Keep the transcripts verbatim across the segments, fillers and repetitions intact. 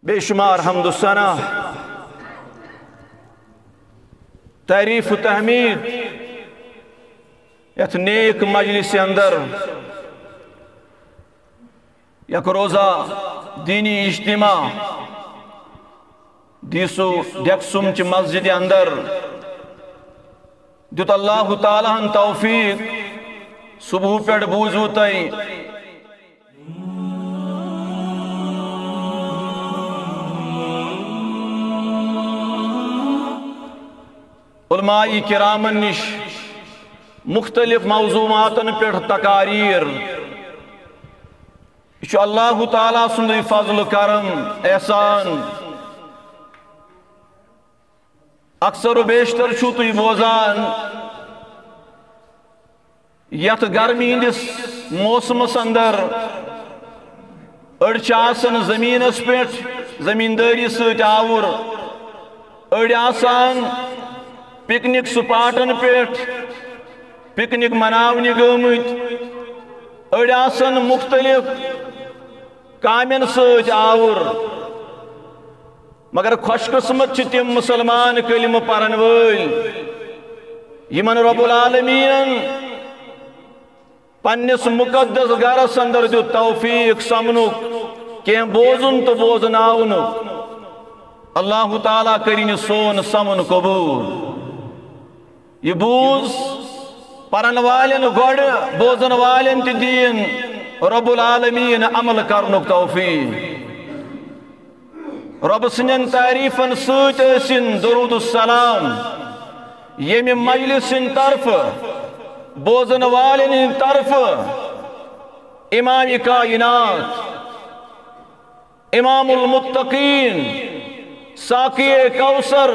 بے شمار حمد و ثنا، تعریف و تحمید یتھ نیک مجلس اندر، یک روزہ دینی اجتماع دیسو ڈیکسم چہ مسجد اندر۔ دیت اللہ تعالیٰ ہن توفیق، صبح پٮ۪ٹھ بوٗزوٕ تۄہہِ علماء کرامن نش مختلف موضوعاتن پٮ۪ٹھ تقاریر۔ یہ چھُ اللہ تعالیٰ سُنٛدُے فضل کرم، احسان۔ اکثر و بیشتر چھُو تُہۍ بوزان، یتھ گرمی ہٕنٛدِس موسمس اندر أڑۍ چھِ آسان زمینس پٮ۪ٹھ زمیندٲری سۭتۍ آوُر، أڑۍ آسان پکنک سپاٹن پٮ۪ٹھ پکنک مناونہِ گٔمٕتۍ، أڑۍ آسان مختلف کامٮ۪ن سۭتۍ آوُر۔ مگر خوش قسمت چھِ تِم مسلمان کلمہٕ پرن وٲلۍ، یِمن رب العالمیٖنن پننِس مقدس گرس اندر دیُت توفیق سمنُک، کینٛہہ بوزُن تہٕ بوزناونُک۔ اللہ تعالیٰ کٔرِنۍ سون سمن قبول۔ یہ بوز پرن والٮ۪ن گۄڈٕ، بوزن والٮ۪ن تہِ دِیِن رب العالمیٖن عمل کرنُک توفیق۔ رب سٕنٛدٮ۪ن تعریفن سۭتۍ ٲسِن درود السلام ییٚمہِ مجلس ہٕنٛدِ طرفہٕ، بوزن والٮ۪ن ہٕنٛدِ طرفہٕ، امام کائنات، امام المتقین، ساقی کوثر،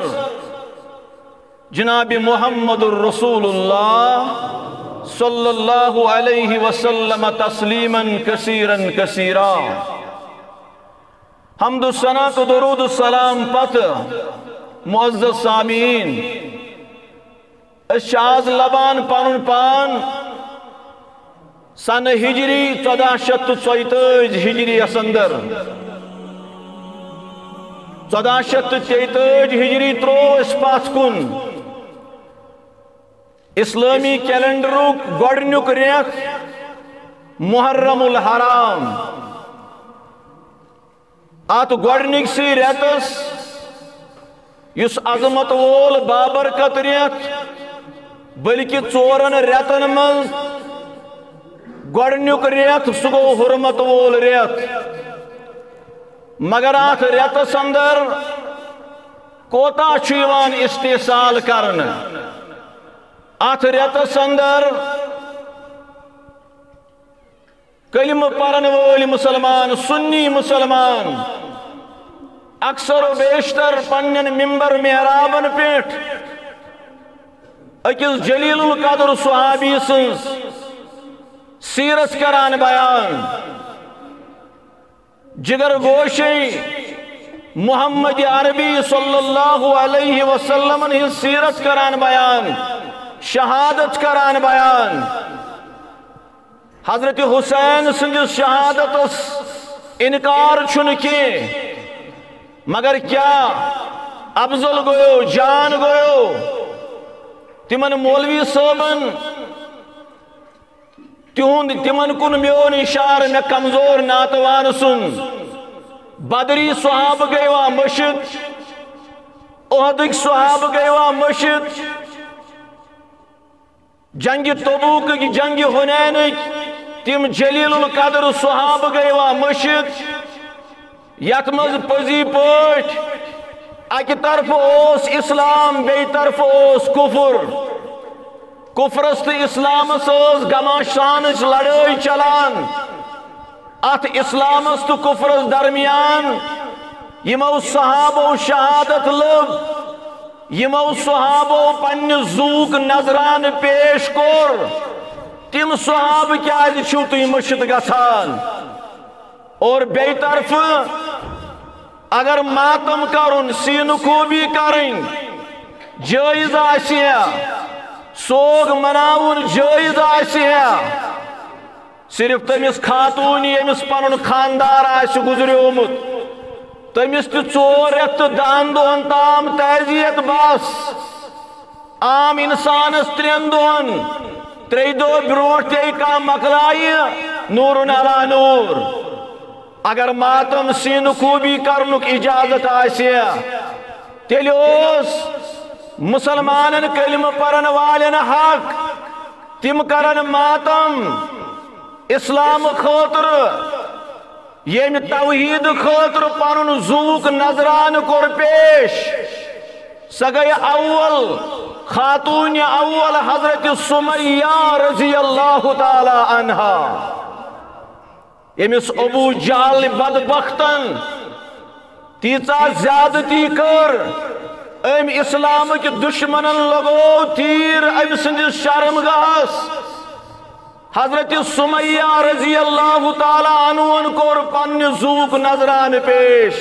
جناب محمد الرسول اللہ صلی اللہ علیہ وسلم تسلیما کثیرا کثیرا۔ حمد و ثنا تہٕ درود و سلام پتہٕ، معزز سامعین، أسۍ چھِ آز لبان پنُن پان سنہٕ ہجری ژۄداہ شیٚتھ تہٕ ژۄیتٲجۍ ہجری یس اندر۔ ژۄداہ شیٚتھ تہٕ تیٚتٲجۍ ہجری ترٛوو أسۍ پتھ کُن۔ اسلٲمی کیلنڈرُک گۄڈٕنیُک رٮ۪تھ محرم الحرام۔ اتھ گۄڈٕنِکسٕے رٮ۪تس، یُس عظمت وول بابرکت رٮ۪تھ، بلکہ ژورن رٮ۪تن منٛز گۄڈٕنیُک رٮ۪تھ، سُہ گوٚو حرمت وول رٮ۪تھ۔ مگر اتھ رٮ۪تس اندر کوتاہ چھُ یِوان استحصال کرنہٕ؟ اتھ رٮ۪تس اندر کلمہٕ پرن وٲلۍ مسلمان، سنی مسلمان، اکثر و بیشتر پننٮ۪ن ممبر محرابن پٮ۪ٹھ أکِس جلیل القدر صحابی سٕنٛز سیرت کران بیان۔ جگر گوشے محمد عربی صلی اللہ علیہ وسلمن ہٕنٛز سیرت کران بیان، شہادت کران بیان۔ حضرت حسین سٕنٛدِس شہادتس انکار چھُنہٕ کینٛہہ، مگر کیا افضل گوٚو، جان گوٚو؟ تِمن مولوی صٲبن تِہُنٛد، تِمن کُن میون اشارٕ، مےٚ کمزور ناتوان سُنٛد۔ بدری صحابہٕ گٔیوا مٔشِتھ، احدٕکۍ صحابہٕ گٔیوا مٔشِتھ، جنگِ تبوکٕکۍ، جنگِ حنینٕکۍ تِم جلیل القدر صحابہٕ گٔیوا مٔشِتھ، یتھ منٛز پٔزی پٲٹھۍ اکہِ طرفہٕ اوس اسلام، بیٚیہِ طرفہٕ اوس کفر۔ کفرس تہٕ اسلامس ٲس گماشانٕچ لڑٲے چلان۔ اتھ اسلامس تہٕ کفرس درمیان یِمو صحابو شہادت لٔب، یِمو صحابو پننہِ زُوُک نذرانہٕ پیش کوٚر، تِم صحابہٕ کیازِ چھِو تُہۍ مٔشِتھ گژھان؟ اور بیٚیہِ طرفہٕ اگر ماتم کرُن، سینہٕ خوبی کرٕنۍ جٲیز آسہِ ہا، سوگ مناوُن جٲیز آسہِ ہا، صرف تٔمِس خاتوٗنہِ، ییٚمِس پنُن خاندار آسہِ گُزریومُت، تٔمِس تہِ ژور رٮ۪تھ تہٕ دَہَن دۄہَن تام تعزیت بس۔ عام اِنسانَس ترٛٮ۪ن دۄہَن، ترٛیٚیہِ دۄہ برونٛٹھ تہِ کانٛہہ مۄکلایہِ نوٗرُن علی نوٗر۔ اگر ماتم سیٖنہٕ خوٗبی کرنُک اِجازت آسہِ، تیٚلہِ اوس مُسلمانَن کلمہٕ پرن والٮ۪ن حق، تِم کرن ماتم۔ اسلام خٲطرٕ، ییٚمۍ توحید خٲطرٕ پنُن زُوُک نذرانہٕ کوٚر پیش، سۄ گٔے اول، خاتون اول حضرت سمیہ رضی اللہ تعالی عنہا۔ ییٚمِس ابو جہل بدبختن تیٖژاہ زیادتی کٔر، أمۍ اسلامٕکۍ دُشمنن لگوو تیٖر أمۍ سٕنٛدِس شرمگاہس۔ حضرت سمیہ رضی اللہ تعالی عنہن کوٚر پننہِ زُوُک نذرانہٕ پیش،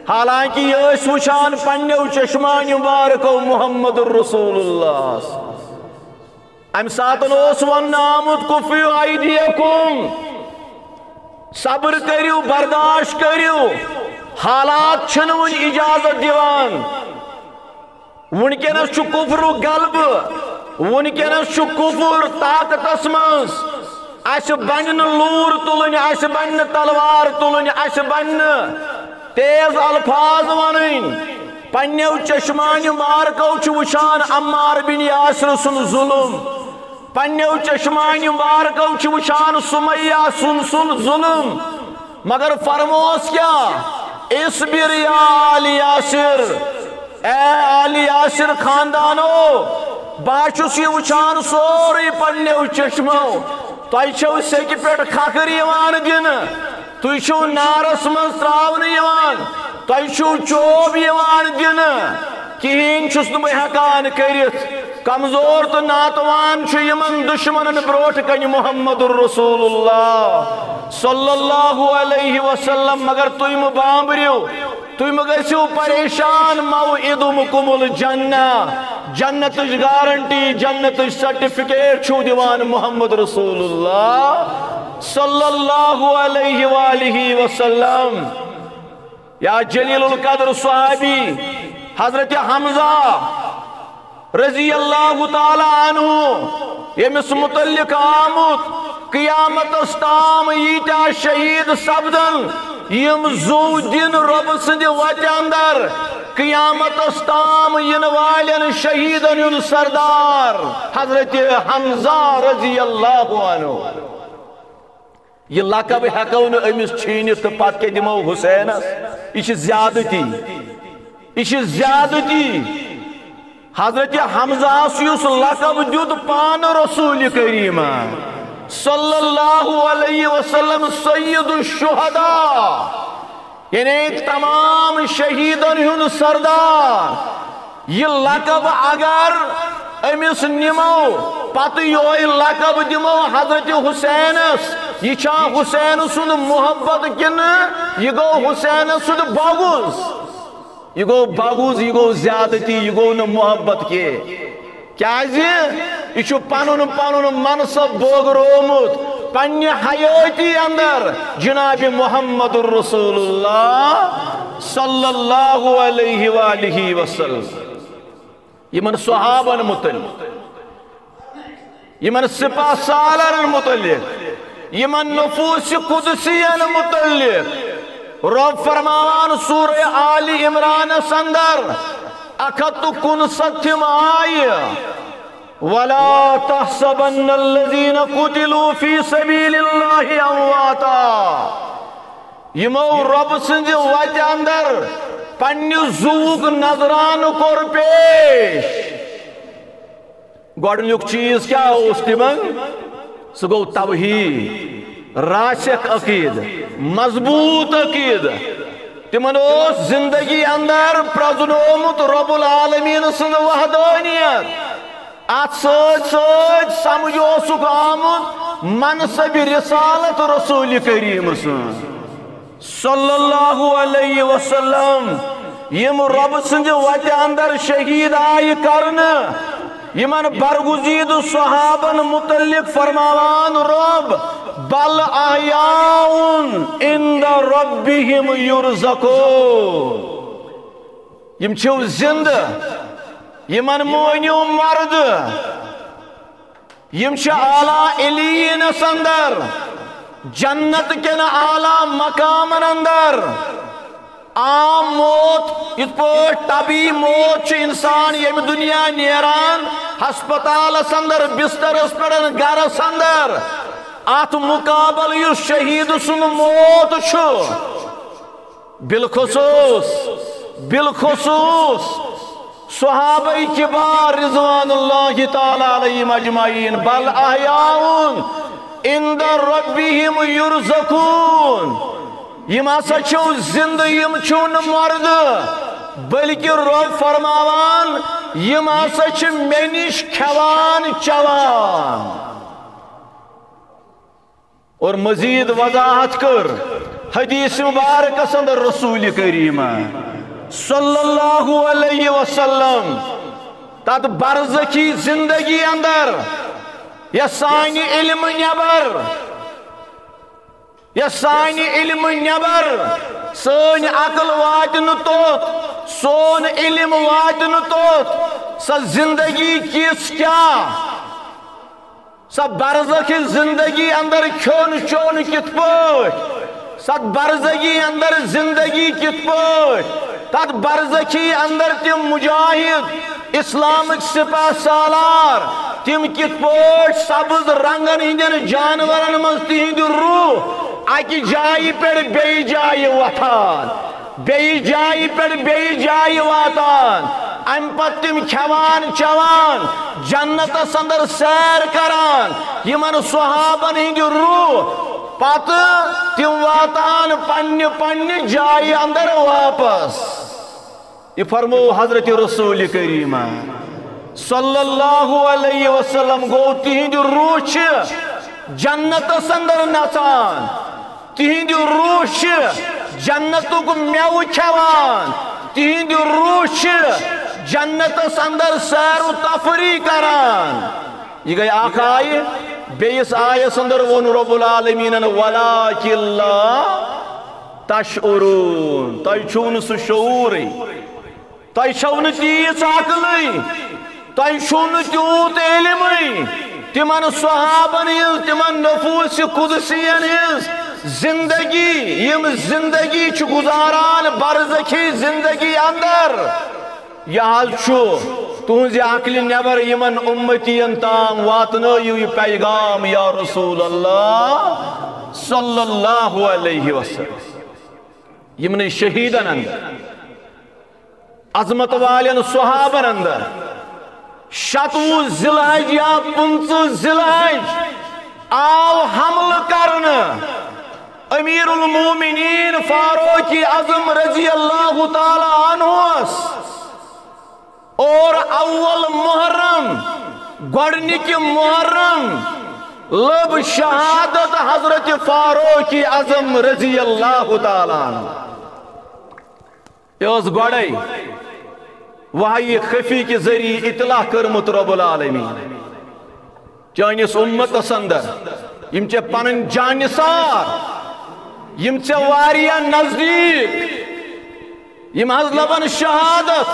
حالانکہ یہِ ٲسۍ وٕچھان پننیو چشمانیو مبارکو محمد رسول اللہ۔ امہِ ساتن اوس وننہٕ آمُت، کفوا ایدیکم، صبر کٔرِو، برداشت کٔرِو، حالات چھِنہٕ وُنہِ اجازت دِوان۔ وُنکیٚنس چھُ کفرُک غلبہٕ، وُنکیٚنس چھُ کفر طاقتس منٛز۔ اسہِ بنہِ نہٕ لوٗر تُلٕنۍ، اسہِ بنہِ نہٕ تلوار تُلٕنۍ، اسہِ بنہِ نہٕ تیز الفاظ ونٕنۍ۔ پننیو چشمانیو مبارکو چھِ وٕچھان عمار بن یاسر سُنٛد ظلم، پننیو چشمانیو مبارکو چھِ وٕچھان سمیہ سُنٛد سُنٛد ظلم۔ مگر فرموس کیٛاہ؟ اصبر یا آل یاسر، اے آل یاسر خاندانو، بہٕ ہا چھُس یہِ وٕچھان سورُے پننیو چشمو۔ تۄہہِ چھو سیٚکہِ پٮ۪ٹھ کھکھٕر یِوان دِنہٕ، تُہۍ چھِو نارس منٛز ترٛاونہٕ یِوان، تۄہہِ چھِو چوب یِوان دِنہٕ، کِہیٖنۍ چھُس نہٕ بہٕ ہٮ۪کان کٔرِتھ۔ کمزور تہٕ ناتوان چھُ یِمن دُشمنن برونٛٹھ کنہِ محمد رسول اللہ صلی اللہ علیہ وسلم۔ مگر تُہۍ مہٕ بامبرِو، تُہۍ مہٕ گٔژھِو پریشان، موعدکم الجنہ، جنتٕچ گارنٹی، جنتٕچ سرٹیفکیٹ چھُو دِوان محمد رسول اللہ صلی اللہ علیہ وآلہ وسلم۔ یا جلیل القدر صحابی حضرت حمزہ رضی اللہ تعالی عنہ، ییٚمِس متعلق آمُت، قیامتس تام ییٖتیٛاہ شہید سپدن، یِم زُو دِن رۄبہٕ سٕنٛدِ وتہِ اندر، قیامتس تام یِنہٕ والٮ۪ن شہیدن ہُنٛد سردار حضرت حمزہ رضی اللہ عنہ۔ یہِ لقب ہٮ۪کو نہٕ أمِس چھیٖنِتھ تہٕ پتہٕ کیٛاہ دِمو حسینس؟ یہِ چھِ زیادتی، یہِ چھِ زیادتی۔ حضرت حمزہس یُس لقب دیُت پانہٕ رسول کریم صلی اللہ علیہ وسلم سید الشہداء، یعنی تمام شہیدن ہُنٛد سردار، یہِ لقب اگر أمِس نِمو، پتہٕ یِہوٚے لقب دِمو حضرت حسینس، یہِ چھا حسین سُنٛد محبت کِنہٕ یہِ گوٚو حسین سُنٛد بغض؟ یہِ گوٚو بغض، یہِ گوٚو زیادتی، یہِ گوٚو نہٕ محبت کینٛہہ۔ کیازِ؟ یہِ چھُ پنُن پنُن منصب بٲگرومُت پننہِ حیٲتی اندر جناب محمد رسول اللہ صلی اللہ علیہ وآلہ وسلم۔ یِمن صحابن متعلق، یِمن سپہ سالارن متعلق، یِمن نفوس قدسین متعلق رب فرماوان سورہ آل عمرانس اندر، اکھ ہتھ تہٕ کُنسَتتھِم آیہِ، ولا تحسبن الذين قتلوا في سبيل الله امواتا۔ یِمو رۄبہٕ سٕنٛزِ وتہِ اندر پننہِ زُوُک نذرانہٕ کوٚر پیش۔ گۄڈٕنیُک چیٖز کیٛاہ اوس تِمن؟ سُہ گوٚو توحید، راسخ عقیدٕ، مضبوٗط عقیدٕ۔ تِمن اوس زندگی اندر پرزنومُت رب العالمین سٕنٛز وحدانیت۔ اتھ سۭتۍ سۭتۍ سمجھ اوسُکھ آمُت منصب رسالت رسول کریم سٕنٛز صلی اللہ علیہ وسلم۔ یِم رب سٕنٛزِ وتہِ اندر شہید آیہِ کرنہٕ، یِمن برگزیدٕ صحابن متعلق فرماوان رب، بل احیاء عند ربهم یرزقون۔ یِم چھِو زِندٕ، یِمن مٲنِو مردٕ۔ یِم چھِ اعلیٰ علیینس اندر، جنت کٮ۪ن اعلیٰ مقامن اندر۔ عام موت، یِتھ پٲٹھۍ طبی موت چھُ انسان ییٚمہِ دُنیا نیران، ہسپتالس اندر، بسترس پٮ۪ٹھ، گرس اندر۔ اتھ مقابل یُس شہیٖد سُنٛد موت چھُ، بالخصوص، بالخصوص صحابہ کبار رضوان اللہ تعالیٰ علیہم اجمعین، بل احیاء عند ربهم یرزقون۔ یِم ہسا چھِو زِندٕ، یِم چھِو نہٕ مردٕ، بلکہِ رۄب فرماوان، یِم ہسا چھِ مےٚ نِش کھٮ۪وان چٮ۪وان۔ اور مزید وضاحت کٔر حدیث مبارکس اندر رسول کریم صلی اللہ علیہ وسلم، تتھ برزخی زندگی اندر، یا سانہِ علم نٮ۪بر، یا سانہِ علم نٮ۪بر، سٲنۍ عقل واتہِ نہٕ توٚت، سون علم واتہِ نہٕ توٚت، سۄ زندگی کِژھ کیٛاہ؟ سۄ برزخی زندگی اندر کھیوٚن چیوٚن کِتھ پٲٹھۍ؟ سۄ برزخی اندر زندگی کِتھ پٲٹھۍ؟ تتھ برزخی اندر تِم مجاہد، اسلامٕکۍ سپاہ سالار، تِم کِتھ پٲٹھۍ سبز رنگن ہٕنٛدٮ۪ن جانورن منٛز تِہنٛدۍ روح اکہِ جایہِ پٮ۪ٹھ بیٚیہِ جایہِ وۄتھان، بیٚیہِ جایہِ پٮ۪ٹھ بیٚیہِ جایہِ واتان، امہِ پتہٕ تِم کھٮ۪وان چٮ۪وان، جنتس اندر سیر کران، یِمن صحابن ہٕنٛدۍ روح پتہٕ تِم واتان پننہِ پننہِ جایہِ اندر واپس۔ یہِ فرموو حضرت رسول کریم صلی اللہ علیہ وسلم، گوٚو تِہنٛدۍ روح چھِ جنتس اندر نژان، تِہنٛدۍ روح چھِ جنتُک مٮ۪وٕ کھٮ۪وان، تِہنٛدۍ روح چھِ جنتس اندر سیر و تفریح کران۔ یہِ گٔے اکھ آیہِ۔ بیٚیِس آیس اندر ووٚن رب العالمینن، ولکن لا تشعرون، تۄہہِ چھُو نہٕ سُہ شعوٗرٕے، تۄہہِ چھَو نہٕ تیٖژ عقلٕے، تۄہہِ چھُو نہٕ تیوٗت علمٕے۔ تِمن صحابن ہٕنٛز، تِمن نفوس قدسین ہٕنٛز زندگی، یِم زندگی چھِ گُزاران برزخی زندگی اندر، یہِ حظ چھُ تُہنٛزِ عقلہِ نٮ۪بر۔ یِمن اُمتین تام واتنٲیِو یہِ پیغام، یا رسول اللہ صلی اللہ علیہ وسلم۔ یِمنٕے شہیٖدن اندر، عظمت والٮ۪ن صحابن اندر، شتوُہ ذی الحج یا پٕنٛژٕہ ذی الحج آو حملہٕ کرنہٕ امیر المومنین فاروق اعظم رضی اللہ تعالیٰ عنہس، اور اول محرم، گۄڈنِکہِ محرم، لٔب شہادت حضرت فاروق اعظم رضی اللہ تعالیٰ عنہ۔ یہِ اوس گۄڈَے وحی خفی کہِ ذٔریعہٕ اطلاع کٔرمٕژ رب العالمین۔ چٲنِس اُمتس اندر یِم ژےٚ پنٕنۍ جانثار، یِم ژےٚ واریاہ نزدیٖک، یِم حظ لبن شہادت۔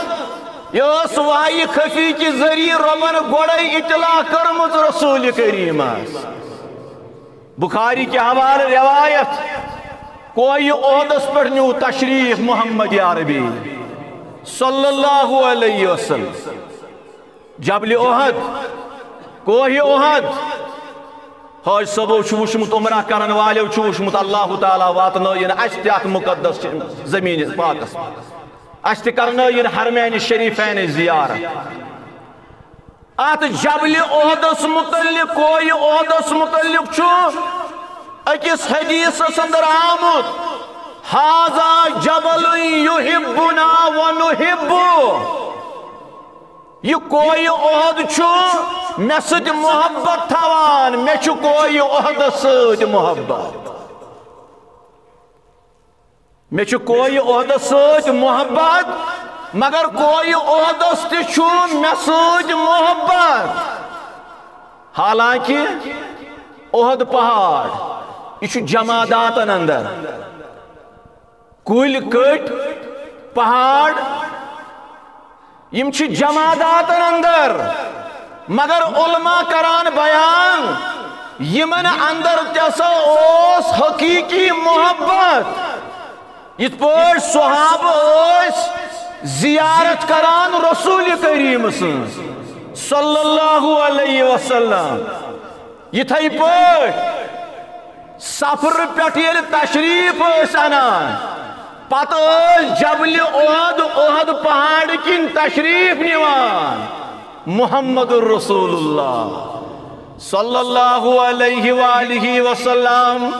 یہِ ٲس وحی خفی کہِ ذٔریعہٕ رۄبن گۄڈَے اطلاع کٔرمٕژ رسول کریٖمس۔ بخاری کہِ حوالہٕ روایت، کوہِ احدس پٮ۪ٹھ نیوٗ تشریف محمد عربی صلی اللہ علیہ وسلم۔ جبل احد، کوہِ احد۔ حاج صٲبو چھُ وُچھمُت، عمرہ کرن والیو چھُ وُچھمُت، اللہ تعالیٰ واتنٲیِن اَسہِ تہِ اَتھ مُقدس زٔمیٖنہِ پاکس۔ اَسہِ تہِ کرنٲیِن حرمین شریفین زیارت۔ اَتھ جبل احدس متعلق، کوہِ احدس متعلق چھُ أکِس حدیثس اندر آمُت، "ھذا جبل یحبنا و نحبہ۔" یہِ کوہِ احد چھُ مےٚ سۭتۍ محبت تھاوان، مےٚ چھُ کوہِ احدس سۭتۍ محبت۔ مےٚ چھُ کوہِ احدس سۭتۍ محبت، مگر کوہِ احدس تہِ چھُ مےٚ سۭتۍ محبت۔ حالانکہ احد پہاڑ، یہِ چھُ جماداتن اندر۔ کُلۍ، کٔٹۍ، پہاڑ، یِم چھِ جماداتن اندر۔ مگر علماء کران بیان، یِمن اندر تہِ ہسا اوس حقیقی محبت۔ یِتھ پٲٹھۍ صحابہٕ ٲسۍ زیارت کران رسول کریم سٕنٛز صلی اللہ علیہ وسلم، یِتھے پٲٹھۍ سفرٕ پٮ۪ٹھ ییٚلہِ تشریف ٲسۍ انان، پتہٕ ٲسۍ جبلِ احد، احد پہاڑ کِنۍ تشریف نِوان۔ محمد رسول اللہ صلی اللہ علیہ وآلہ وسلم۔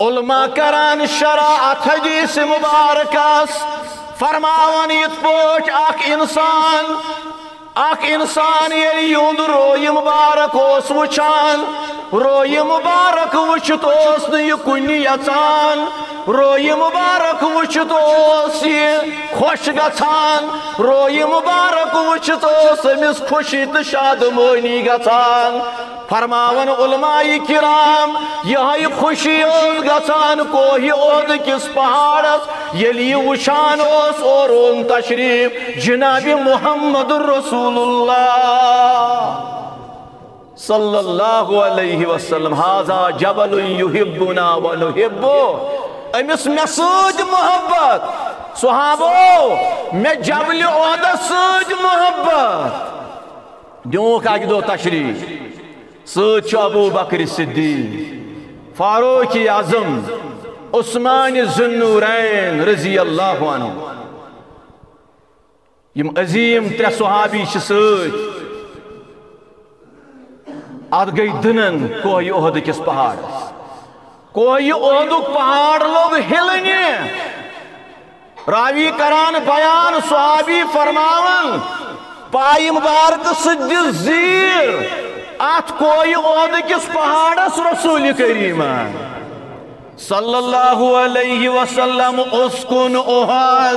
علماء کران شرح اتھ حدیث مبارکس، فرماوان یِتھ پٲٹھۍ اکھ انسان، اکھ انسان ییٚلہِ یِہُنٛد رویہِ مبارک اوس وٕچھان، رویہِ مبارک وٕچھِتھ اوس نہٕ یہِ کُنہِ یژھان، رویہِ مبارک وٕچھِتھ اوس یہِ خۄش گژھان، رویہِ مبارک وٕچھِتھ اوس أمِس خوشی تہٕ شادمٲنی گژھان۔ فرماوان علماء کرام، یِہے خوشی ٲس گژھان کوہ احد کِس پہاڑس، ییٚلہِ یہِ وٕچھان اوس، اورٕ اوٚن تشریف جناب محمد رسول اللہ صلی اللہ علیہ وسلم۔ ھذا جبل یحبنا و نحبہ۔ أمِس مےٚ سۭتۍ محبت، صحابو، مےٚ جبلِ احدس سۭتۍ محبت۔ دیوٗکھ اکہِ دۄہ تشریف، سۭتۍ چھُ ابو بکر صدیق، فاروق اعظم، عثمان ذی النورین رضی اللہ عنہ۔ یِم عظیم ترٛےٚ صحابی چھِ سۭتۍ۔ اتھ گٔے دٕنن کوہ احد کِس پہاڑس۔ کوہ احدُک پہاڑ لوٚگ ہِلنہِ۔ راوی کران بیان، صحابی فرماوان، پایہِ مبارکہٕ سۭتۍ دِژ زیٖر اتھ کوہ احد کِس پہاڑس رسول کریمن صلی اللہ علیہ وسلم، اسکن احد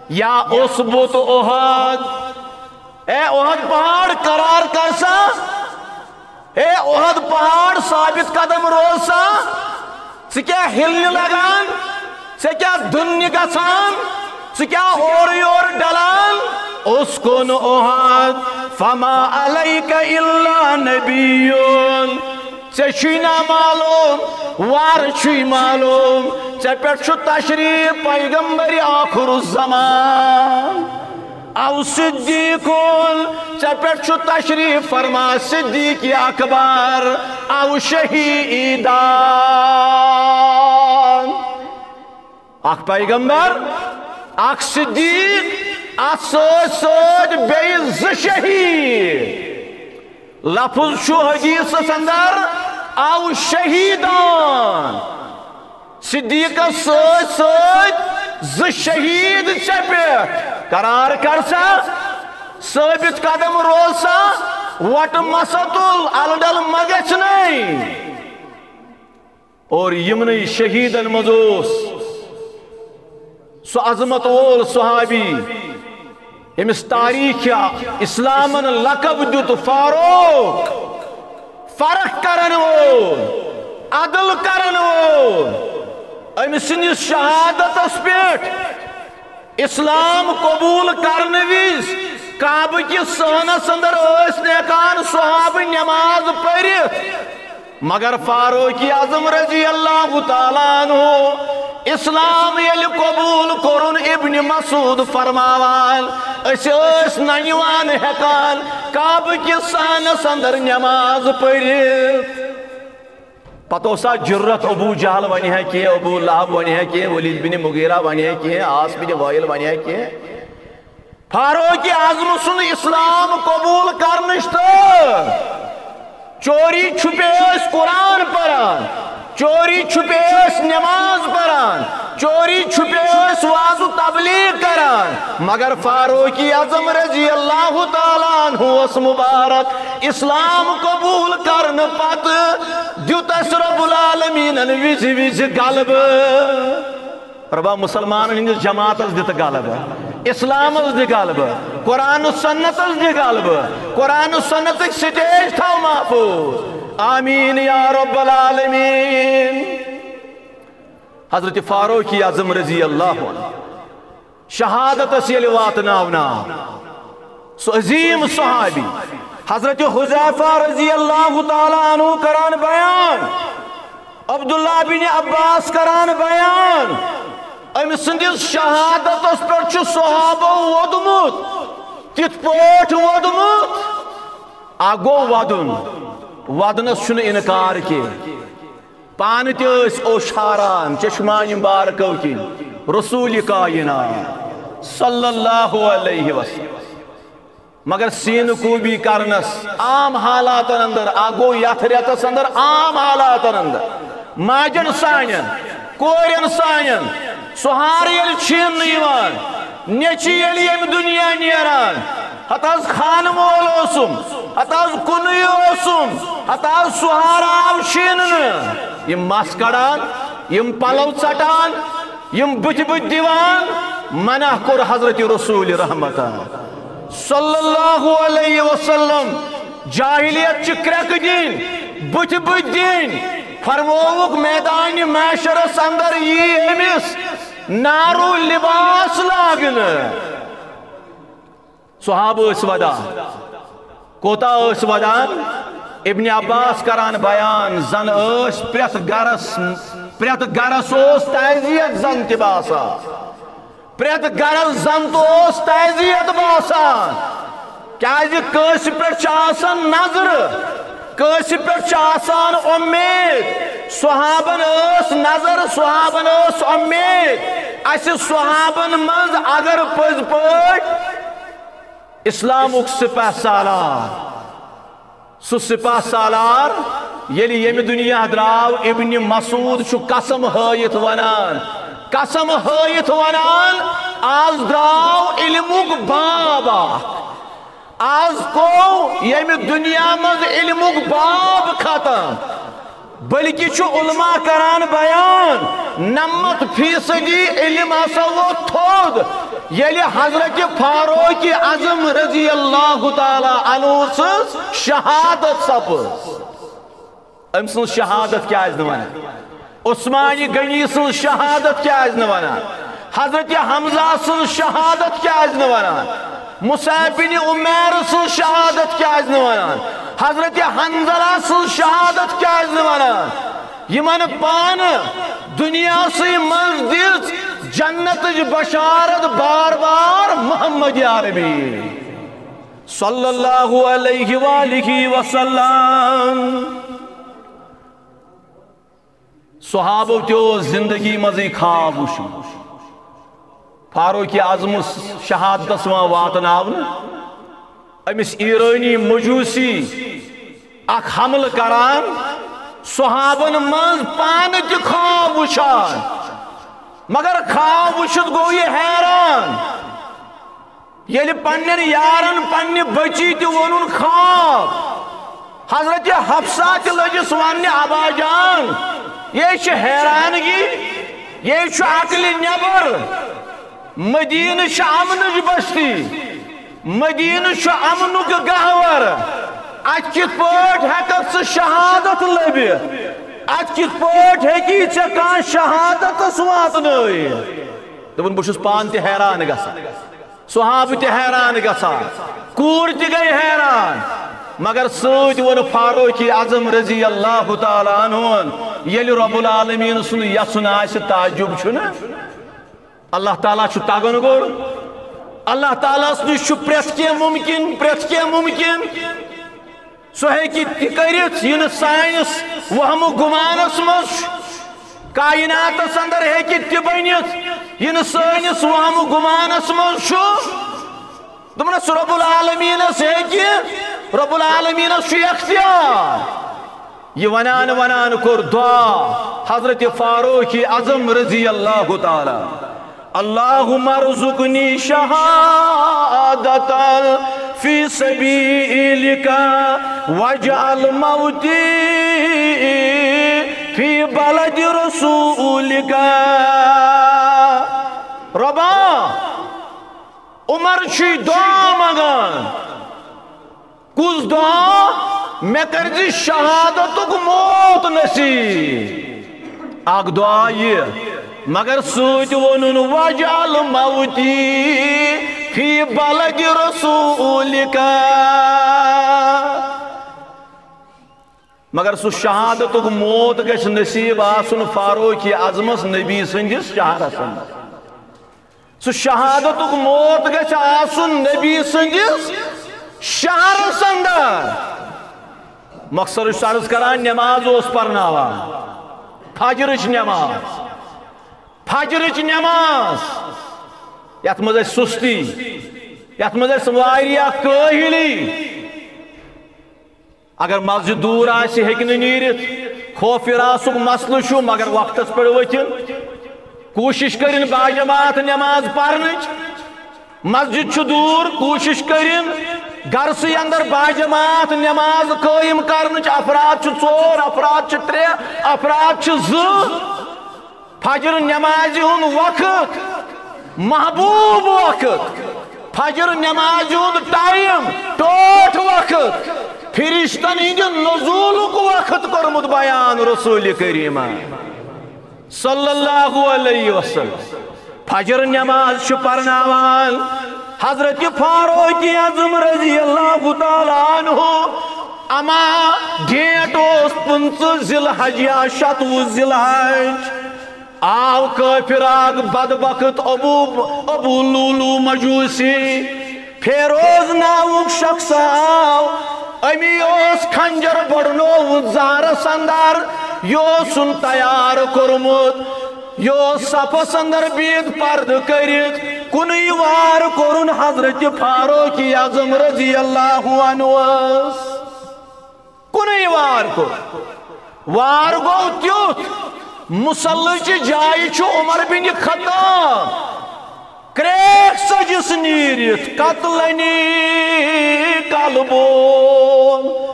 یا اثبت احد۔ اے احد پہاڑ، قرار کر سا۔ اے احد پہاڑ، ثابت قدم روز سا۔ ژٕ کیٛاہ ہِلنہِ لگان؟ ژےٚ کیٛاہ دٕننہِ گژھان؟ ژٕ کیٛاہ اورٕ یورٕ ڈلان؟ اسکن احد فما علیک الا نبی۔ ژےٚ چھُے نا معلوم، وارٕ چھُے معلوم، ژےٚ پٮ۪ٹھ چھُ تشریف پیغمبر آخر الزمان۔ او صدیقون، ژےٚ پٮ۪ٹھ چھُ تشریف فرما صدیق اکبر، او شہیدان۔ اکھ پیغمبر، اکھ صدیق، اتھ سۭتۍ سۭتۍ بیٚیہِ زٕ شہیٖد۔ لفظ چھُ حدیثس اندر، او شہیدان۔ صدیقس سۭتۍ سۭتۍ زٕ شہیٖد ژےٚ پٮ۪ٹھ۔ قرار کر سا، ثٲبت قدم روز سا، وۄٹہٕ مسا تُل، الہٕ ڈل مہ گژھِ نَے۔ اور یِمنٕے شہیٖدن منٛز اوس سُہ عظمت وول صحابی، ییٚمِس تاریخ اسلامن لقب دیُت فاروق، فرق کرن وول، عدل کرن وول۔ أمۍ سٕنٛدِس شہادتس پٮ۪ٹھ اسلام قبول کرنہٕ وِزِ کعبہٕ کِس صحنس اندر ٲسۍ نہٕ ہٮ۪کان صحابہٕ نماز پٔرِتھ، مگر فاروق اعظم رضی اللہ تعالیٰ عنہ اسلام ییٚلہِ قبول کوٚرُن، ابن مسعود فرماوان، أسۍ ٲسۍ ننہِ وانہٕ ہٮ۪کان کعبہٕ کِس صحنس اندر نماز پٔرِتھ۔ پتہٕ اوس سا جرت، ابو جہل ونہِ ہا کینٛہہ، ابو لہب ونہِ ہا کینٛہہ، ولید بن مغیرہ ونہِ ہا کینٛہہ، عاص بن وائل ونہِ ہا کینٛہہ۔ فاروق اعظم سُنٛد اسلام قبول کرنٕچ تہٕ چوری چھُپے ٲسۍ قرآن پران، چوری چھُپے ٲسۍ نماز پران، چوری چھُپے ٲسۍ وعظ و تبلیغ کران، مگر فاروق اعظم رضی اللہ تعالیٰ عنہ اوس مبارک۔ اسلام قبول کرنہٕ پتہٕ دیُت اَسہِ رب العالمیٖنن وِزِ وِزِ غلبہٕ۔ رۄبا، مسلمانن ہٕنٛدِس جماعتس دِ تہٕ غلبہٕ، اسلامس دِ غلبہٕ، قرآن و سنتس دِ غلبہٕ، قرآن و سنتٕکۍ سٹیج تھاو محفوظ، آمین یا رب العالمین۔ حضرت فاروق اعظم رضی اللہ عنہ شہادتس ییٚلہِ واتناونہٕ آو، سُہ عظیم صحابی حضرت حذیفہ رضی اللہ تعالیٰ عنہ کران بیان، عبداللہ بن عباس کران بیان، أمۍ سٕنٛدِس شہادتس پٮ۪ٹھ چھُ صحابو ووٚدمُت، تِتھ پٲٹھۍ ووٚدمُت۔ اکھ گوٚو ودُن، ودنس چھُنہٕ انکار کینٛہہ۔ پانہٕ تہِ ٲسۍ اوشاران چشمانہِ مبارکو کِنۍ رسول کائنات صلی اللہ علیہ وسلم۔ مگر سینہٕ کوٗبی کرنس عام حالاتن اندر، اکھ گوٚو یتھ رٮ۪تس اندر عام حالاتن اندر ماجن سانٮ۪ن، کورٮ۪ن سانٮ۪ن، سُہار ییٚلہِ چھینہٕ یِوان، نیٚچِوۍ ییٚلہِ ییٚمہِ دُنیا نیران، ہتہٕ حظ خانہٕ مول اوسُم، ہتہٕ حظ کُنُے اوسُم، ہتہٕ حظ سُہار آو چھینہٕ۔ یِم مس کڑان، یِم پلو ژٹان، یِم بٕتھِ بٕتھِ دِوان، منع کوٚر حضرت رسول رحمتہ صلی اللہ علیہ وسلم۔ جاہلیت چھِ کرٛٮ۪کہٕ دِنۍ، بٕتھِ بٕتھِ دِنۍ۔ فرمووُکھ، میدانِ محشرس اندر یی أمِس نارو لباس لاگنہٕ۔ صحابہٕ ٲسۍ ودان۔ کوتاہ ٲسۍ ودان؟ ابن عباس کران بیان، زن ٲسۍ پرٛٮ۪تھ گرس، پرٛٮ۪تھ گرس اوس تعزیت زن تہِ باسان۔ پرٛٮ۪تھ گرس زن تہِ اوس تعزیت باسان۔ کیازِ کٲنٛسہِ پٮ۪ٹھ چھِ آسان نظرٕ، کٲنٛسہِ پٮ۪ٹھ چھِ آسان اُمید۔ صحابن ٲس نظر، صحابن ٲس اُمید۔ اسہِ صحابن منٛز اگر پٔزۍ پٲٹھۍ اسلامُک سپہ سالار، سُہ سپہ سالار ییٚلہِ ییٚمہِ دُنیا درٛاو، ابن مسعود چھُ قسم ہٲیِتھ ونان، قسم ہٲیِتھ ونان، از درٛاو علمُک باب اکھ۔ از گوٚو ییٚمہِ دُنیا منٛز علمُک باب ختم، بلکہِ چھُ علماء کران بیان، نَمَتھ فیصدی علم ہسا ووت تھوٚد، ییٚلہِ حضرت فاروق اعظم رضی اللہ تعالیٰ عنہ سٕنٛز شہادت سپٕز۔ أمۍ سٕنٛز شہادت کیازِ نہٕ ونان؟ عثمان غنی سٕنٛز شہادت کیازِ نہٕ ونان؟ حضرت حمزہ سٕنٛز شہادت کیازِ نہٕ ونان؟ مصعب بن عمیر سٕنٛز شہادت کیازِ نہٕ ونان؟ حضرت حنظلہ سٕنٛز شہادت کیازِ نہٕ ونان؟ یِمن پانہٕ دُنیاہسٕے منٛز دِژ جنتٕچ بشارت بار بار محمد عربی صلی اللہ علیہ وآلہ وسلم۔ صحابو تہِ اوس زندگی منٛزٕے خواب وُچھمُت۔ فاروق اعظمس شہادتس وان واتناونہٕ أمِس ایرٲنی مجوسی اکھ حملہٕ کران، صحابن منٛز پانہٕ تہِ خواب وُچھان، مگر خواب وُچھِتھ گوٚو یہِ حیران۔ ییٚلہِ پننٮ۪ن یارن پننہِ بچی تہِ ووٚنُن خواب، حضرت حفصہ تہِ لٔجِس وننہِ، ابا جان، یے چھِ حیرانگی، یے چھُ عقلہِ نٮ۪بر۔ مدینہ چھِ امنٕچ بستی، مدینہ چھُ امنُک گہور۔ اتہِ کِتھ پٲٹھۍ ہٮ۪ککھ ژٕ شہادت لٔبِتھ؟ اتہِ کِتھ پٲٹھۍ ہیٚکی ژےٚ کانٛہہ شہادتس واتنٲیِتھ؟ دوٚپُن، بہٕ چھُس پانہٕ تہِ حیران گژھان، صحابہٕ تہِ حیران گژھان، کوٗر تہِ گٔے حیران، مگر سۭتۍ ووٚن فاروق اعظم رضی اللہ تعالیٰ عنہ، ییٚلہِ رب العالمین سُنٛد یژھُن آسہِ، تعجب چھُنہٕ؟ اللہ تعالیٰ چھُ تگن گوٚر۔ اللہ تعالیٰ ہس نِش چھُ پرٛٮ۪تھ کینٛہہ مُمکِن، پرٛٮ۪تھ کینٛہہ مُمکِن۔ سُہ ہیٚکہِ تہِ کٔرِتھ، یہِ نہٕ سٲنِس وہمہٕ گُمانس منٛز چھُ۔ کائناتس اندر ہیٚکہِ تہِ بٔنِتھ، یہِ نہٕ سٲنِس وہمہٕ گُمانس منٛز چھُ۔ دوٚپنس، رب العالمینس ہیٚکہِ، رب العالمینس چھُ اختیار۔ یہِ ونان ونان کوٚر دعا حضرت فاروق اعظم رضی اللہ تعالیٰ، اللہم ارزقنی شہادتا فی سبیلک واجعل موتی فی بلد رسولک۔ ربا، عمر چھُے دعا منگان۔ کُس دعا؟ مےٚ کٔرۍ زِ شہادتُک موت نصیب۔ اکھ دعا یہِ، مگر سۭتۍ ووٚنُن، "واجعل موتی فی بلد رسولک۔" مگر سُہ شہادتُک موت گژھِ نصیب آسُن فاروق اعظمس نبی سٕنٛدِس شہرس اندر۔ سُہ شہادتُک موت گژھِ آسُن نبی سٕنٛدِس شہرس اندر۔ مۄخصر چھُس عرض کران، نماز اوس پرناوان، فجرٕچ نماز، فجرٕچ نماز، یتھ منٛز اَسہِ سُستی، یتھ منٛز اَسہِ واریاہ کٲہِلی۔ اگر مسجد دوٗر آسہِ، ہیٚکہِ نہٕ نیٖرِتھ، خوف ہراسُک مسلہٕ چھُ، مگر وقتس پٮ۪ٹھ ؤتھِن۔ کوٗشِش کٔرِن باجماعت نماز پرنٕچ۔ مسجد چھُ دوٗر، کوٗشِش کٔرِن گرسٕے اندر باجماعت نماز قٲیِم کرنٕچ۔ افراد چھِ ژور، افراد چھِ ترٛےٚ، افراد چھِ زٕ۔ فجر نمازِ ہُنٛد وقت، محبوب وقت، فجر نمازِ ہُنٛد ٹائم، ٹوٹھ وقت، فرشتن ہٕنٛدِ نزولُک وقت کوٚرمُت بیان رسول کریمن صلی اللہ علیہ وسلم۔ فجر نماز چھُ پرناوان حضرت فاروق اعظم رضی اللہ تعالیٰ عنہ۔ اما ڈیٹ اوس پٕنٛژٕہ ذی الحج یا شتوُہ ذی الحج۔ آو کٲفِر اکھ بدبخت ابو، ابو لولو مجوسی، فیروز ناوُک شخص آو۔ أمی اوس خنجر بڑنوومُت زہرس اندر، یہِ اوسُن تیار کوٚرمُت، یہِ اوس صفس اندر بِہِتھ پردٕ کٔرِتھ۔ کُنُے وار کوٚرُن حضرت فاروق اعظم رضی اللہ عنہس۔ کُنُے وار کوٚر۔ وار گوٚو تیُتھ، مُصلٕچہِ جایہِ چھُ عمر بن خطاب کرٛیک ژٔجِس نیٖرِتھ، قتلنی کلبون۔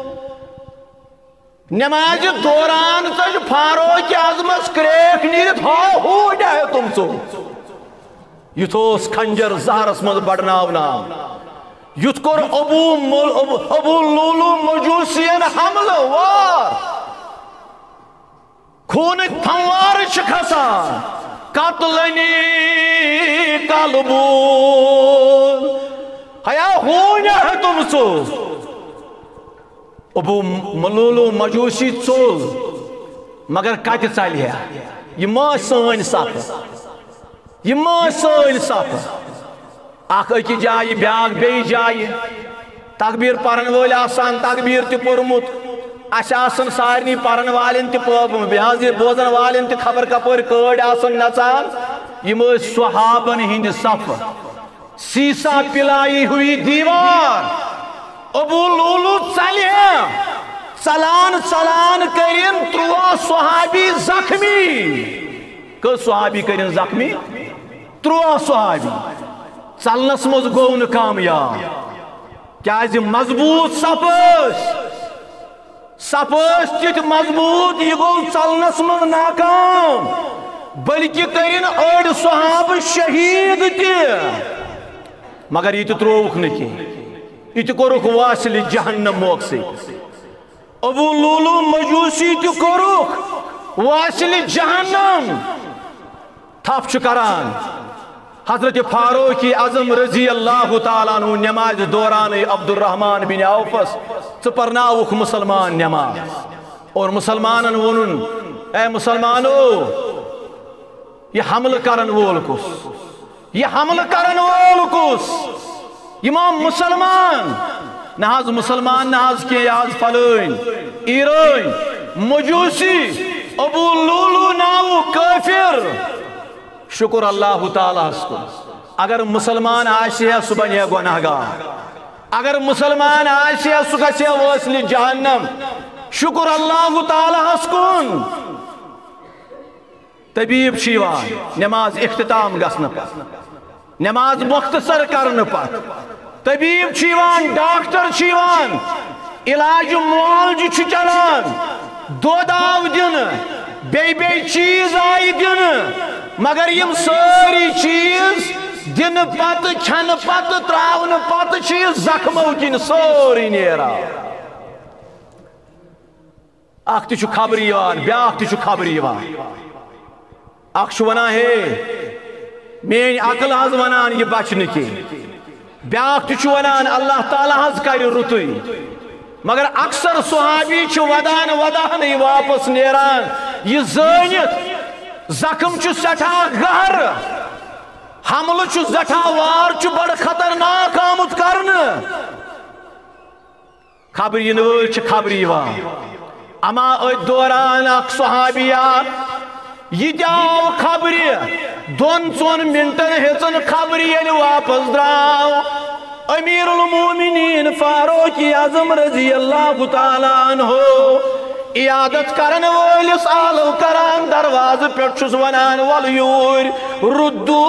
نمازِ دوران ژٔج فاروق اعظمس کرٛیک نیٖرِتھ، ہا ہوٗنۍ ہا تِم ژوٚل۔ یُتھ اوس خنجر زہرس منٛز بڑناونہٕ آمُت۔ یُتھ کوٚر ابو مل-، ابو، ابو لولو مجوسین حملہٕ وار۔ خوٗنٕکۍ پھموار چھِ کھسان۔ قتلنی کلبون۔ ہیا ہوٗنۍ ہا تِم ژوٚل۔ ابو لولو مجوسی ژوٚل، مگر کتہِ ژلہِ ہا؟ یہِ ما ٲسۍ سٲنۍ صفہٕ؟ یہِ ما ٲسۍ سٲنۍ صفہٕ؟ اکھ أکِس جایہِ، بیٛاکھ بیٚیِس جایہِ۔ تکبیٖر پرن وٲلۍ آسان تکبیٖر تہِ پوٚرمُت۔ اَسہِ آسن سارنٕے پرن والٮ۪ن تہِ پٲ-، یہِ حظ یہِ بوزن والٮ۪ن تہِ خبر کپٲرۍ کٲڑۍ آسن نژان۔ یِم ٲسۍ صحابن ہٕنٛدۍ صفہٕ۔ سیسا پلائی ہوئی دیوار۔ ابو لولو ژلہِ۔ ژلان ژلان کٔرِن تُرٛواہ صحابی زخمی۔ کٔژ صحابی کٔرِن زخمی؟ تُرٛواہ صحابی۔ ژلنس منٛز گوٚو نہٕ کامیاب۔ کیازِ مضبوٗط صف ٲسۍ۔ صف ٲسۍ تِتھۍ مضبوٗط، یہِ گوٚو ژلنس منٛز ناکام، بلکہِ کٔرِن أڑۍ صحابہٕ شہیٖد تہِ۔ مگر یہِ تہِ ترٛووُکھ نہٕ کینٛہہ، یہِ تہِ کوٚرُکھ واصلِ جہنم موقعہٕ سۭتۍ۔ ابو لولو مجوسی تہِ کوٚرُکھ واصلِ جہنم۔ تھپھ چھُ کران حضرت فاروق اعظم رضی اللہ تعالیٰ عنہ نمازِ دورانٕے عبدالرحمان بن عوفس، "ژٕ پرناوُکھ مسلمان نماز۔" اور مسلمانن ووٚنُن، "اے مسلمانو، یہِ حملہٕ کرن وول کُس؟ یہِ حملہٕ کرن وول کُس؟ یہِ ما مسلمان؟" نہ حظ مسلمان، نہ حظ کینٛہہ، یہِ حظ فلٲنۍ، ایرٲنۍ، مجوسی، ابو لولو ناوُک کٲفِر۔ شُکُر اللہ تعالیٰ ہس کُن۔ اگر مسلمان آسہِ ہا، سُہ بنہِ ہا گۄناہ گار۔ اگر مسلمان آسہِ ہا، سُہ گژھِ ہا وٲصلِ جہنم۔ شُکُر اللہ تعالیٰ ہس کُن۔ طبیب چھُ یِوان نماز اختتام گژھنہٕ پتہٕ، نماز مختصر کرنہٕ پتہٕ۔ طبیب چھُ یِوان، ڈاکٹر چھُ یِوان، علاج معالجہٕ چھُ چلان، دۄد آو دِنہٕ، بیٚیہِ بیٚیہِ چیٖز آیہِ دِنہٕ، مگر یِم سٲری چیٖز دِنہٕ پتہٕ، کھٮ۪نہٕ پتہٕ، ترٛاونہٕ پتہٕ چھِ یہِ زخمو کِنۍ سٲرٕے نیران۔ اکھ تہِ چھُ خبرِ یِوان، بیٛاکھ تہِ چھُ خبرِ یِوان۔ اکھ چھُ ونان، ہے، میٲنۍ عقل حظ ونان یہِ بچہِ نہٕ کینٛہہ۔ بیٛاکھ تہِ چھُ ونان، اللہ تعالیٰ حظ کرِ رُتُے۔ مگر اکثر صحابی چھِ ودان ودانٕے واپس نیران، یہِ زٲنِتھ زخم چھُ سٮ۪ٹھاہ گہرٕ، حملہٕ چھُ زٮ۪ٹھاہ وار، چھُ بڑٕ خطرناک آمُت کرنہٕ۔ خبر یِنہٕ وٲلۍ چھِ خبر یِوان۔ اما أتھۍ دوران اکھ صحابیہ، یہِ تہِ آو خبرِ۔ دۄن ژۄن منٹن ہیژن خبرِ، ییٚلہِ واپس درٛاو امیر المومنین فاروق اعظم رضی اللہ تعالیٰ عنہ عیادت کرن وٲلِس آلو کران دروازٕ پٮ۪ٹھ، چھُس ونان، ول یوٗرۍ، ردو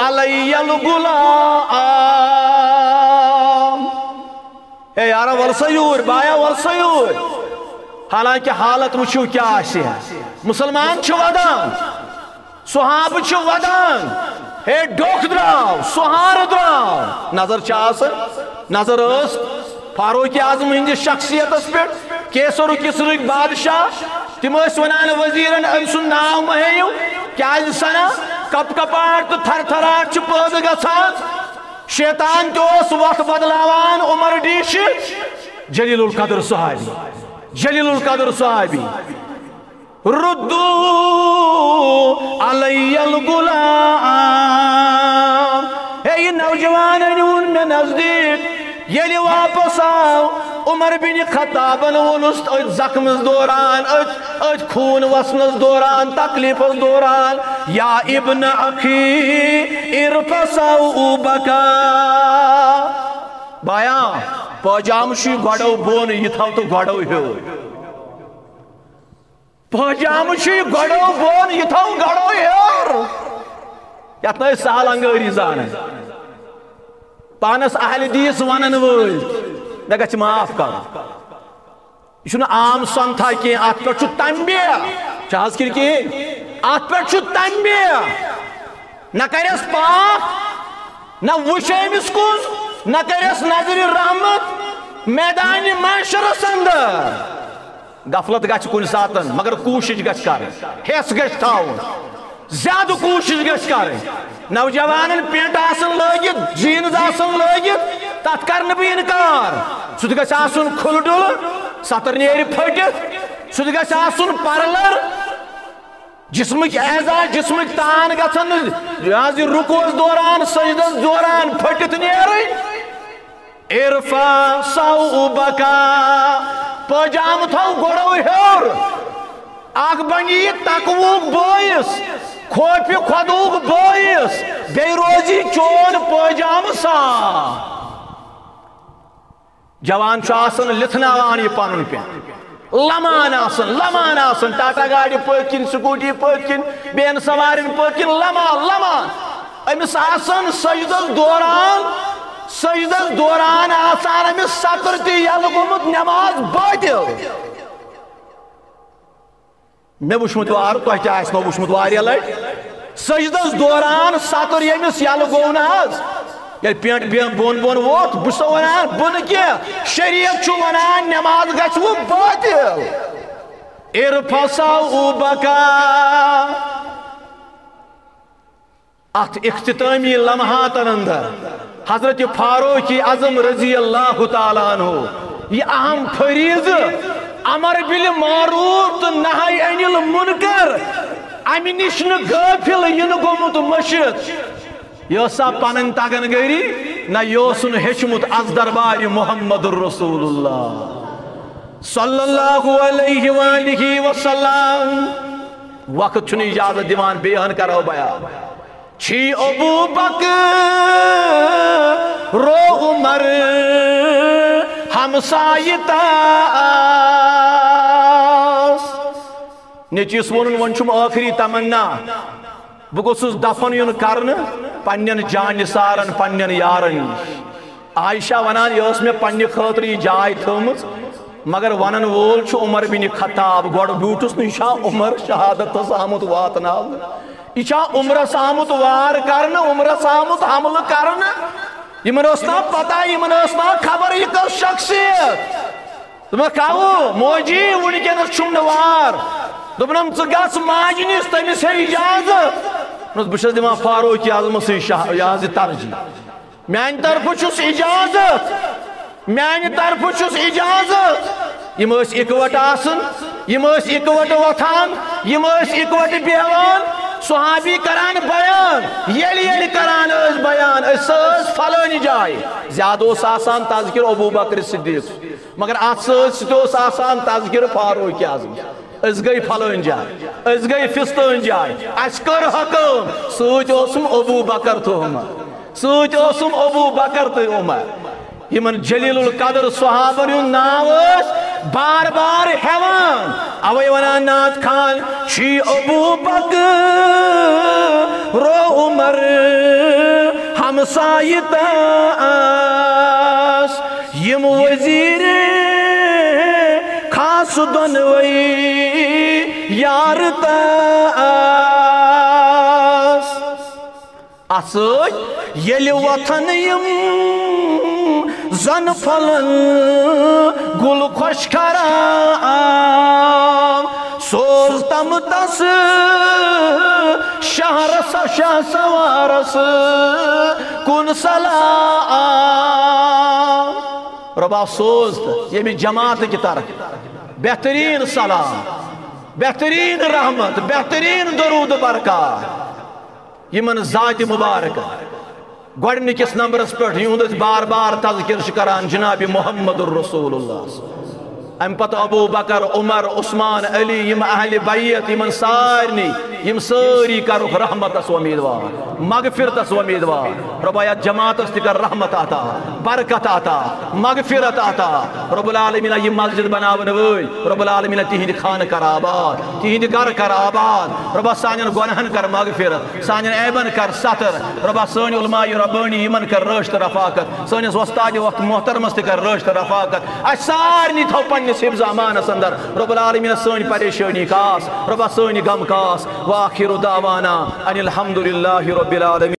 علی الغلام۔ ہے یارا، ول سا یوٗرۍ، بایا، ول سا یوٗرۍ۔ حالانکہ حالت وٕچھِو کیٛاہ آسہِ۔ مسلمان چھِ ودان، صحابہٕ چھِ ودان۔ ہے، ڈوکھ درٛاو، سہارٕ درٛاو۔ نظر چھِ آسان، نظر ٲس فاروق اعظم ہٕنٛدِس شخصیتس پٮ۪ٹھ۔ کیسر و کسرٕکۍ بادشاہ، تِم ٲسۍ ونان وزیرن، أمۍ سُنٛد ناو مہ ہیٚیِو، کیازِ سنا کپ کپاٹ تہٕ تھر تھراٹ چھِ پٲدٕ گژھان۔ شیطان تہِ اوس وتھ بدلاوان۔ عمر ڈیشہِ، جلیل القدر صحابی، جلیل القدر صحابی، ردو علی الغلام۔ ہے، یہِ نوجوان أنِوُن مےٚ نزدیٖک۔ ییٚلہِ واپس آو، عمر بن خطابن ووٚنُس أتھۍ زخمس دوران، أتھۍ، أتھۍ خوٗن وسنس دوران، تکلیفس دوران، یا ابن اخی، ارفع ثوبک۔ بایا، پٲجامہٕ چھُے گۄڈو بۄن، یہِ تھاو تہٕ گۄڈو ہیوٚر۔ پٲجامہٕ چھُے گۄڈو بۄن، یہِ تھاو گۄڈو ہیوٚر۔ یتھ نہٕ أسۍ سہل انگٲری زانان۔ پانس اہل حدیث ونن وٲلۍ، مےٚ گژھِ معاف کرُن۔ یہِ چھُنہٕ عام سنتھا کینٛہہ، اتھ پٮ۪ٹھ چھُ تنبیہ۔ چھا حظ کِنہٕ کِہیٖنۍ؟ اتھ پٮ۪ٹھ چھُ تنبیہ۔ نہ کرٮ۪س پاک، نہ وٕچھ أمِس کُن، نہ کرٮ۪س نظرِ رحمت میدانِ محشرس اندر۔ غفلت گژھِ کُنہِ ساتن، مگر کوٗشِش گژھِ کرٕنۍ، حٮ۪س گژھِ تھاوُن، زیادٕ کوٗشِش گژھِ کرٕنۍ۔ نوجوانن پینٹ آسن لٲگِتھ، جینز آسن لٲگِتھ، تتھ کرٕ نہٕ بہٕ انکار۔ سُہ تہِ گژھِ آسُن کھُلہٕ ڈُلہٕ، ستر نیرِ پھٔٹِتھ، سُہ تہِ گژھِ آسُن پرلر۔ جسمٕکۍ اعضا، جسمٕکۍ تان گژھن نہٕ یہِ حظ یہِ رکوعس دوران، سجدس دوران پھٔٹِتھ نیرٕنۍ۔ ارفع ثوبک، پٲجامہٕ تھاو گۄڈو ہیوٚر۔ اکھ بنہِ یہِ تقوہُک بٲعث، خوفِ خۄدہُک بٲعث، بیٚیہِ روزِ چون پٲجامہٕ صاف۔ جوان چھُ آسان لِتھناوان یہِ پنُن پان، لمان آسان، لمان آسان، ٹاٹا گاڑِ پٔتۍ کِنۍ، سکوٗٹی پٔتۍ کِنۍ، بیٚین سوارٮ۪ن پٔتۍ کِنۍ، لمان، لمان۔ أمِس آسان سجدس دوران، سجدس دوران آسان أمِس ستر تہِ یَلہٕ گوٚمُت، نٮ۪ماز باطل۔ مےٚ وُچھمُت وارٕ، تۄہہِ تہِ آسہِ نو وُچھمُت واریاہ لٹہِ۔ سجدس دوران ستُر ییٚمِس یَلہٕ گوٚو نہٕ حظ، ییٚلہِ پینٹ بے-، بۄن بۄن ووت، بہٕ چھُسو ونان، بہٕ نہٕ کینٛہہ، شریعت چھُ ونان نٮ۪ماز گژھِ وۄنۍ باطل۔ ارفع ثوبک۔ اتھ اختتامی لمحاتن اندر حضرت فاروق اعظم رضی اللہ تعالیٰ عنہ یہ اہم فریضہ امر بالمعروف تہٕ نہی عن المنکر، امہِ نش نہٕ غٲفل ینہٕ گوٚمُت مٔشِتھ۔ یہ ٲسا پنٕنۍ تگن گٔری؟ نہ، یہ اوسُن ہیٚچھمُت از دربارِ محمد رسول اللہ صلی اللہ علیہ وآلہ وسلم۔ وقت چھُنہٕ اجازت دِوان، بیٚیہِ ہن کرو بیان۔ چھی ابو بکر و عمر ہمسایہ تاس۔ نیٚچوِس ووٚنُن، وۄنۍ چھُم ٲخری تمنا، بہٕ گوٚژھُس دفن یُن کرنہٕ پننٮ۪ن جانثارن، پننٮ۪ن یارن نِش۔ عائشہ ونان، یہِ ٲس مےٚ پننہِ خٲطرٕ یہِ جاے تھٲومٕژ، مگر ونن وول چھُ عمر بن خطاب۔ گۄڈٕ بیوٗٹھُس نہٕ، یہِ چھا عمر شہادتس آمُت واتناونہٕ؟ یہِ چھا عمرس آمُت وار کرنہٕ، عمرس آمُت حملہٕ کرنہٕ؟ یِمن ٲس نا پتہ، یِمن ٲس نا خبر، یہِ کۄس شخصیت؟ دوٚپمَکھ، کاوٕ موجی، وٕنکیٚنَس چھُم نہٕ وار۔ دوٚپنَم، ژٕ گژھ ماجہِ نِش، تٔمِس ہے اِجازت۔ دوٚپنَس، بہٕ چھَس دِوان فاروق اعظمَسٕے شاہ-، یہِ حظ یہِ ترجیح۔ میٛانہِ طرفہٕ چھُس اِجازت، میٛانہِ طرفہٕ چھُس اِجازت۔ یِم ٲسۍ اِکوَٹہٕ آسان، یِم ٲسۍ اِکوَٹہٕ وۄتھان، یِم ٲسۍ اِکوَٹہٕ بیٚہوان۔ صحابی کران بیان، ییٚلہِ ییٚلہِ کران ٲسۍ بیان، أسۍ سا ٲسۍ فلٲنہِ جایہِ۔ زیادٕ اوس آسان تذکر ابو بکر صدیق، مگر اتھ سۭتۍ سۭتۍ اوس آسان تذکر فاروق اعظم۔ أسۍ گٔے فلٲنۍ جاے، أسۍ گٔے فستٲنۍ جاے، اسہِ کٔر حکٲم، سۭتۍ اوسُم ابو بکر تھوٚومُت، سۭتۍ اوسُم ابو بکر تہٕ عمر۔ یِمن جلیل القدر صحابن ہُنٛد ناو ٲسۍ بار بار ہٮ۪وان۔ اوے ونان نعت خان، چھی ابو بکر و عمر ہمسایہِ تہٕ آس، یِم وزیر خاص دۄنوَے یار تہٕ آس۔ اتھ سۭتۍ ییٚلہِ وۄتھن یِم زن پھۄلن گُل خۄش خرام، سوز تم تس شہرس شاہ سوارس کُن سلام۔ رۄبا سوز تہٕ ییٚمہِ جماعتہٕ کہِ طرف بہتریٖن سلام، بہتریٖن رحمت، بہتریٖن درود برکات۔ یِمن ذاتِ مبارکن گۄڈٕنِکِس نمبرس پٮ۪ٹھ یِہُنٛد أسۍ بار بار تذکر چھِ کران جناب محمد رسول اللہ۔ امہِ پتہٕ ابو بکر، عمر، عثمان، علی، یِم اہلِ بیت، یِمن سارنٕے، یِم سٲری کرُکھ رحمتس وۄمیٖدوار، مغفرتس وۄمیٖدوار۔ رۄبا یتھ جماعتس تہِ کر رحمت عطا، برکت عطا، مغفرت عطا۔ رب العالمین، یہِ مسجد بناون وٲلۍ، رب العالمین، تِہنٛدِ خانہٕ کر آباد، تِہنٛدِ گرٕ کر آباد۔ رۄبا سانٮ۪ن گۄناہن کر مغفرت، سانٮ۪ن عیبن کر ستر۔ رۄبا سٲنۍ علماء ربٲنی یِمن کر رٲچھ تہٕ رفاقت، سٲنِس وۄستادِ وقت محترمس تہِ کر رٲچھ تہٕ رفاقت۔ اسہِ سارنٕے تھاو پننِس حفظ امانس اندر۔ رب العالمین، سٲنۍ پریشٲنی کاس، رۄبا سٲنۍ غم کاس۔ وآخر دعوانا ان الحمد للہ رب العالمین۔